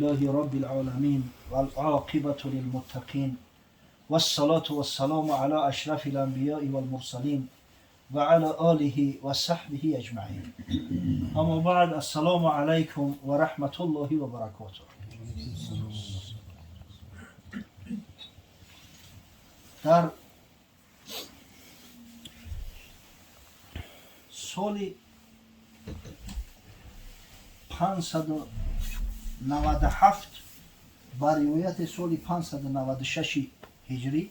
لله رب العالمين والعاقبة للمتقين والصلاة والسلام على أشرف الأنبياء والمرسلين وعلى آله وصحبه أجمعين. أما بعد، السلام عليكم ورحمة الله وبركاته. Дар соли 597 ба ривояти соли 596 ҳиҷрӣ,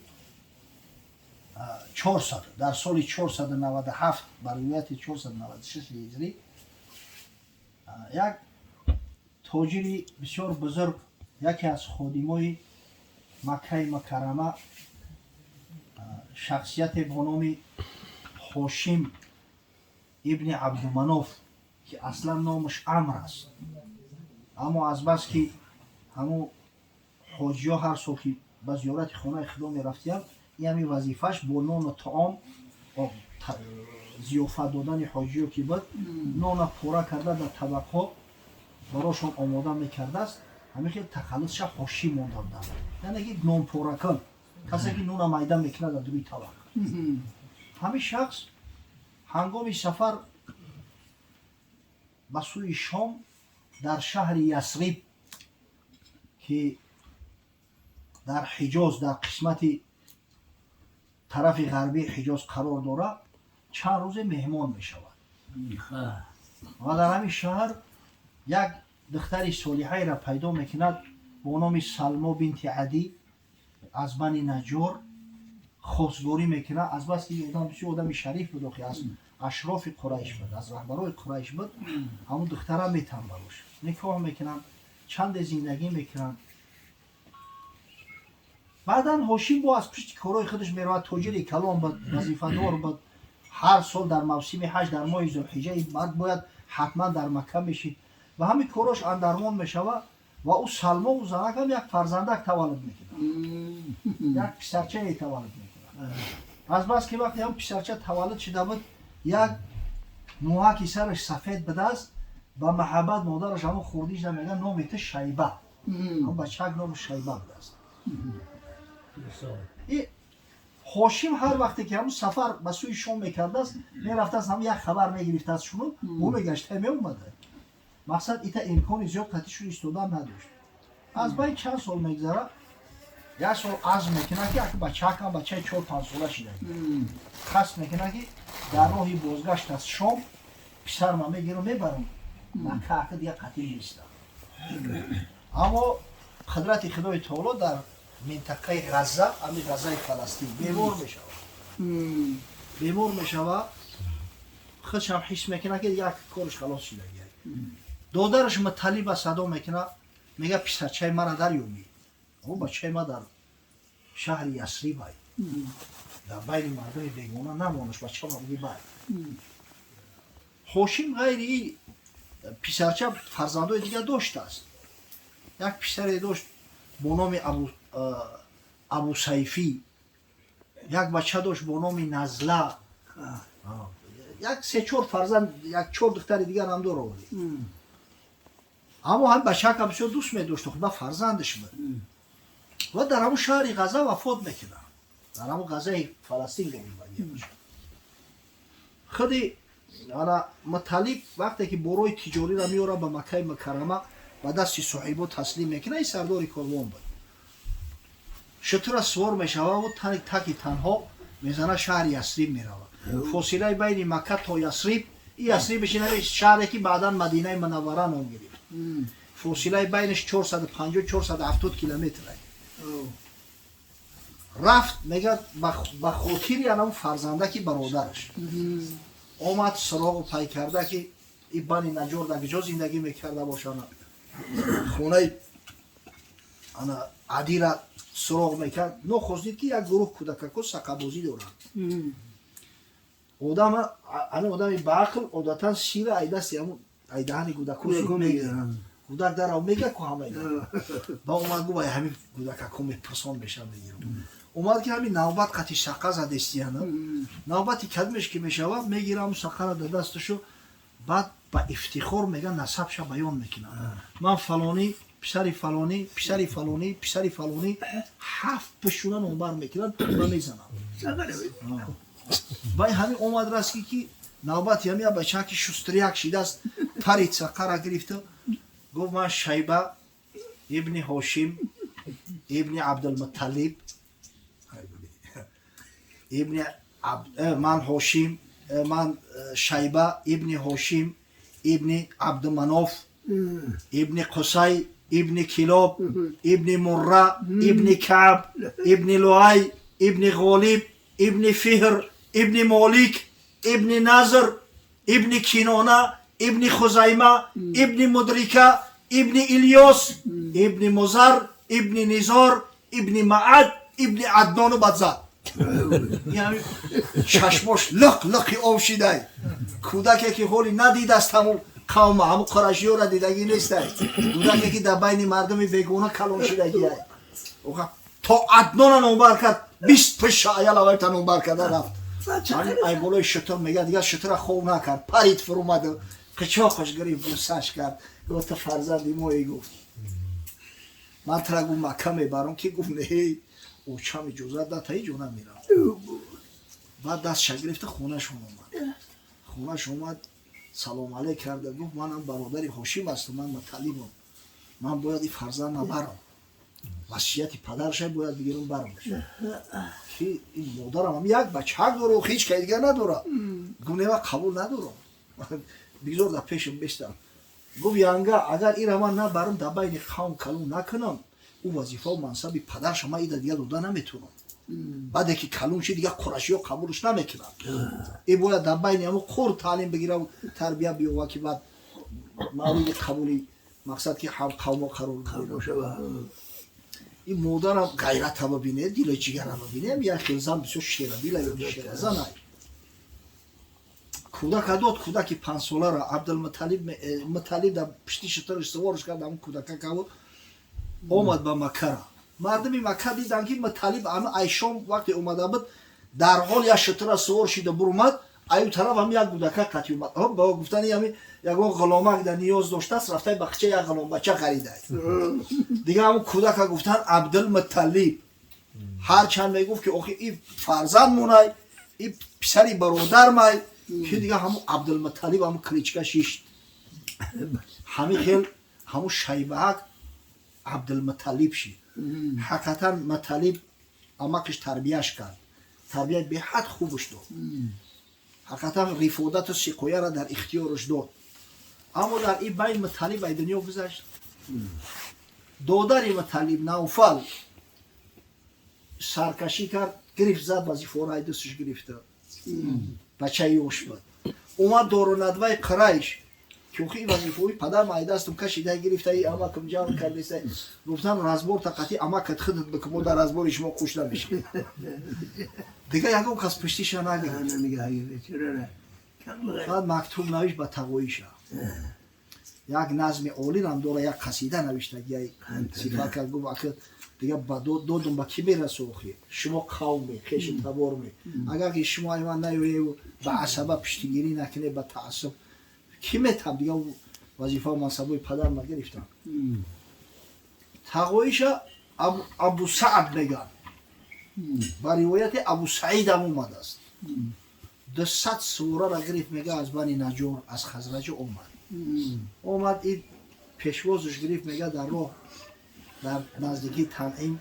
400, дар соли 497 ба ривояти 496 ҳиҷрӣ як тоҷири бисёр бузург, яке аз ходимои Маккаи Мукаррама, шахсияте бо номи Ҳошим ибни Абдуманоф, ки аслан номаш Амр аст, аммо азбаски ҳамун ҳоҷиҳо ҳар сол ки ба зиёрати хонаи Худо мерафтиянд, ин ҳамин вазифааш бо нону таом зиёфат додани ҳоҷиё ки буд, нона пора карда дар табақҳо барошон омода мекардааст. Ҳамин хел тахаллусша Ҳошим монда буданд, яъне ки нонпоракун, касе ки нона майда мекунад дар рӯи табақ. Ҳамин шахс ҳангоми сафар ба сӯи Шом дар шаҳри Ясриб, ки дар Ҳиҷоз, дар қисмати тарафи ғарбии Ҳиҷоз қарор дорад, чанд рӯзе меҳмон мешавад ва дар ҳамин шаҳр як духтари солиҳаеро пайдо мекунад бо номи Салмо бинти Адӣ аз Бани Наҷор. Хостгорӣ мекунад. Азбаски одам бисёр одами шариф буд, охи аз ашрофи Қурайш буд, аз раҳбарои Қурайш буд, ҳамун духтара метан барош. Никоҳ мекунанд, чанде зиндагӣ мекунанд. Баъдан Ҳошим бо аз пушти корҳои худаш меравад. Тоҷири калон буд, вазифадор буд. Ҳар сол дар мавсими ҳаҷ, дар моҳи Зулҳиҷа мард бояд ҳатман дар Макка мешид ва ҳамин корош андармон мешавад ва ӯ Салмову занакам як фарзандак таваллуд мекунад, як писарчае таваллуд мекунад. Азбаски вақте ҳам писарча таваллуд шуда буд, як мӯҳаки сараш сафед будааст, ба маҳаббат модараш ҳамон хурдиша мегӯяд: «Номи ту Шайба». Ҳамон бачак номи Шайба будааст. И Ҳошим ҳар вақте ки ҳамун сафар ба сӯи Шом мекардааст, мерафтааст, ҳам як хабар мегирифтааст, шуну ӯ мегашта меомада. Мақсад, ита имкони зиёд қатишун истодан надошт. Аз байн чанд сол мегзарад. Як сол азм мекунад, ки аки бачаакам бачаи 4-5 сола шида, қасд мекунад, ки дар роҳи бозгашт аз Шом писарма мегирам, мебарам Макка, ака дига қатил меистам. Аммо қудрати Худои Таоло, дар минтақаи Ғазза, ҳамин Ғаззаи Фаластин, бемор мешавад. Бемор мешавад, худшам ҳис мекунад, ки як кориш халос шуда. Додараш Муталиба садо мекунад, мега: «Писарчаи мара дарёбӣ, о бачаи ма дар шаҳри Ясрибай, дар байни мардуми бегона намонаш, бачама буги бай». Ҳошим ғайри и писарча фарзандои дигар доштааст. Як писаре дошт бо номи Абусайфӣ, як бача дошт бо номи Назла, як се-чор фарзанд, як чор духтари дигар ҳам дора. Аммо ҳам бачака бисёр дӯст медошт, ба фарзандаш буд. Ва дар ҳамун шаҳри Ғаза вафот мекунад, дар ҳамун Ғазаи Фаластин. Худи ана Муталиб вақте ки борои тиҷориро меорад ба Маккаи Мукаррама, ба дасти соҳибо таслим мекунад. Ин сардори корвон буд. Шутура сувор мешававу таки танҳо мезана, шаҳри Ясриб меравад. Фосилаи байни Макка то Ясриб, и Ясриб шаҳре ки баъдан Мадинаи Мунаввара ном гирифт, фосилаи байнаш 450-470 километр. Рафт, мегӯяд, ба хотири анам фарзандаки бародараш омад. Суроғу пай карда, ки и Бани Наҷор дар куҷо зиндагӣ мекарда бошанд, хонаи ана Адира суроғ мекард. Нохост дид, ки як гурӯҳ кӯдакако сақабозӣ доранд. Одама, ана одами баақл одатан сира айдасти ҳамун айдаҳани кӯдако зуд мегирад. Кӯдак дарав мега ку ҳамаи ба омад, гу вай ҳамин кӯдакако мепурсон мешав, мегирам. Омад, ки ҳамин навбат қати сақа задестияна. Навбати кадмеш ки мешавад, мегирам сақара дар дасташу, баъд ба ифтихор мега, насабша баён мекунад: «Ман фалонӣ, Писари фалонӣ, писари фалонӣ, писари фалонӣ, ҳафт пишуна номбар мекунанд ва мезананд. Вай ҳамин омад раски, ки навбати ҳамин бачаки шустряк шидааст, парид, сақара гирифта гуфт: «Ман Шайба ибни Ҳошим ибни Абдулмуталлиб ибни ман Ҳошим, ман Шайба ибни Ҳошим ибни Абдуманоф ибни Қусай ибни Килоб ибни Мурра ибни Каъб ибни Луай ибни Ғолиб ибни Фиҳр ибни Молик ибни Назр ибни Кинона ибни Хузайма ибни Мудрика ибни Илёс ибни Музар ибни Низор ибни Маад ибни Аднону». Бад зад, чашмош лиқ лиқи об шидай. Кӯдаке, ки ҳоли надидааст ҳамун қавма, ҳамун қурашиёра дидагӣ нестай, кӯдаке, ки дар байни мардуми бегона калон шидагиай, то Аднона номбар кард, 20 пиша аялавайта номбар карда рафт. Ай болои шутур, мега, дигар шутура хов накард, парид, фурӯмаду қичоқаш гирифт, бусаш кард, гуфт: «Фарзанди мои», гуфт, «ман тра», гуфт, «Макка мебарам», ки гуфт: «Не, очам иҷозат дад, ҳеҷ ҷо намерам». Баъд дастша гирифта хонашон омад. Хонаш омад, салом алейк карда гуфт: «Манам бародари Ҳошим ҳастам, ман Муталлибам, ман бояд ин фарзандма барам, васияти падарша бояд бигирам, барам, ки ин модарам як бачак дора, ҳеҷ кай дигар надора». Гуфт: «Не, ман қабул надорам, бигзор дар пешам бестам». Гуфт: «Янга, агар ира ман набарам, дар байни қавм калон накунам, ӯ вазифаву мансаби падарша ман ида дигар дода наметавонам. Баъде ки калон шид, дигар қурашиё қабулш намекунанд. И бояд дар байни ҳамо қур таълим бигира, тарбия биёва, ки баъд мавриди қабули, мақсад, ки ҳам қавмо қарор бигирад». Ин модарам ғайрата бибине, дила ҷигара бибине, як хел зан бисёр шерадила ё шеразанай. Кӯдака дод, кӯдаки 5-солара Абдулмуталиб Муталиб дар пишти шутураш суворш кард, ҳамн кӯдака каву омад ба Маккара. Мардуми Макка диданд, ки Муталиб ама айшом вақте омада буд, дар ҳол як шутура сувор шида бурумад, аю тараф ҳам як кӯдака қатӣ омад. Ба гуфтани ҳами ягон ғуломак дар ниёз доштааст, рафтай бахча як ғуломбача харидай. Дига ҳамн кӯдака гуфтан Абдулмуталиб. Ҳарчанд мегуфт, ки охи, и фарзанд монай, и писари бародармай, ки дига ҳамун Абдулмуталиб ҳамун кличка шишт. Ҳамин хел ҳамун Шайбаак Абдулмуталиб шид. Ҳақиқатан Муталиб амакаш тарбияш кард, тарбияи беҳад хубаш дод, ҳақиқатан рифодату сиқояра дар ихтиёраш дод. Аммо дар ин байн Муталиб ай дунё гузашт. Додари Муталиб Навфал саркашӣ кард, гирифт, зад, вазифаро ай дасташ гирифта. Бачаи ёш буд. Омад Дорунадваи Қурайш, ки охи ин вазифаҳои падар ай дастум кашида гирифта, и амакам ҷамъ кардеста. Гуфтан: «Разбор тақати амакат худат бикун, мо дар разбори шумо қуш намешем». Дигар ягон кас пуштиша нагирифт. Баъд мактуб навишт ба тағоиша, як назми олирам дора, як қасида навиштагиай, сифат кард, гуфт: «Ахи, дигар ба додум ба кӣ мерасо? Охи шумо қавме, хеши таборме, агар ки шумо ай ман наёеву ба асаба пуштигирӣ накунед, ба таассуб, кӣ метам? Дигар вазифау мансабои падар ма гирифтам». Тағоиша Абу Саъд меган, ба ривояти Абу Саидам омадааст, 200 сураро гирифт, мега, аз Бани Наҷор, аз Хазраҷа омад. Омад, и пешвозш гирифт, мега, дар роҳ, дар наздикии Танъим,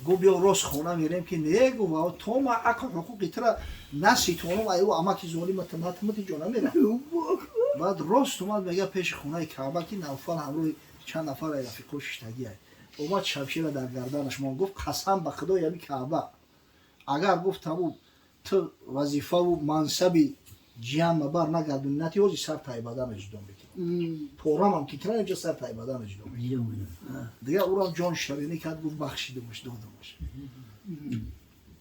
гуфт: «Биё, рост хона мерем», ки не, гуфт: «То ма ақл ҳуқуқи тура наситонам, аю амаки золимата натмати, ҷо намерам». Баъд рост омад, мега, пеши хонаи Каъба, ки Навфал ҳамроҳи чанд нафар ай рафиқо шиштагиай. Омад, шамшира дар гарданаш мон, гуфт: «Қасам ба худои ами Каъба, агар, гуфт, таму ту вазифаву мансаби ҷиянма бар нагардони, нати ҳози сар тайбадана ҷудо мекунам, порамам ки кунам, инҷа сар тайбадана ҷудо мекунам». Дигар ӯрам ҷон ширинӣ кард, гуфт: «Бахшидумаш, додумаш».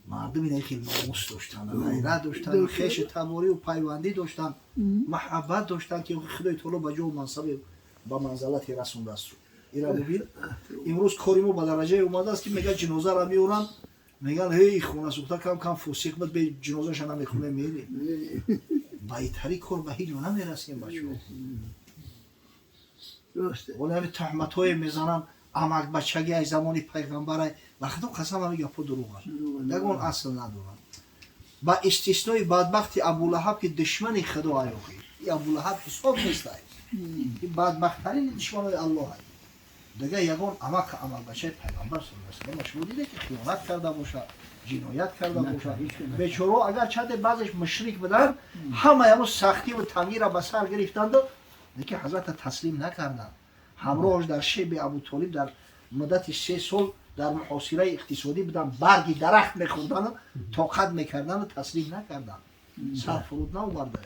Мардум ина хеле номус доштанд, ғайрат доштанд, хеши таборию пайвандӣ доштанд, маҳаббат доштанд, ки Худои таоло ба ҷоу мансаби, ба манзалате расондааст. Ира бубин, имрӯз кори мо ба дараҷае омадааст, ки мега ҷинозаро меоранд, меган: «Ҳей, хона сӯхта, кам кам фосиқ буд, бе ҷинозаша намехонем, мерем». Байтари кор ба ҳеҷ ҷо намерасем, бачаҳо. Вале ҳами туҳматҳое мезананд. Амакбачаги ай замони пайғамбарай, ба худо қасам, ҳами гапҳо дурӯғанд, ягон асл надоранд, ба истиснои бадбахти Абулаҳаб, ки душмани худо ай. Охи, и Абулаҳаб ҳисоб нестай, и бадбахттарини душманои Аллоҳ ай. Дига ягон амак, амакбачаи пайғамбар саллаллоҳу алайҳи васаллам шумо диде, ки хиёнат карда бошад, ҷиноят карда бошад? Бечоро, агар чанде баъзеш мушрик буданд, ҳамаи ҳамун сахтиву тангира ба сар гирифтанду, лекин ҳазрата таслим накарданд. Ҳамроҳш дар шеби Абутолиб дар муддати 3 сол дар муҳосираи иқтисодӣ буданд, барги дарахт мехӯрдану тоқат мекарданду таслим накарданд, сар фуруд наоварда.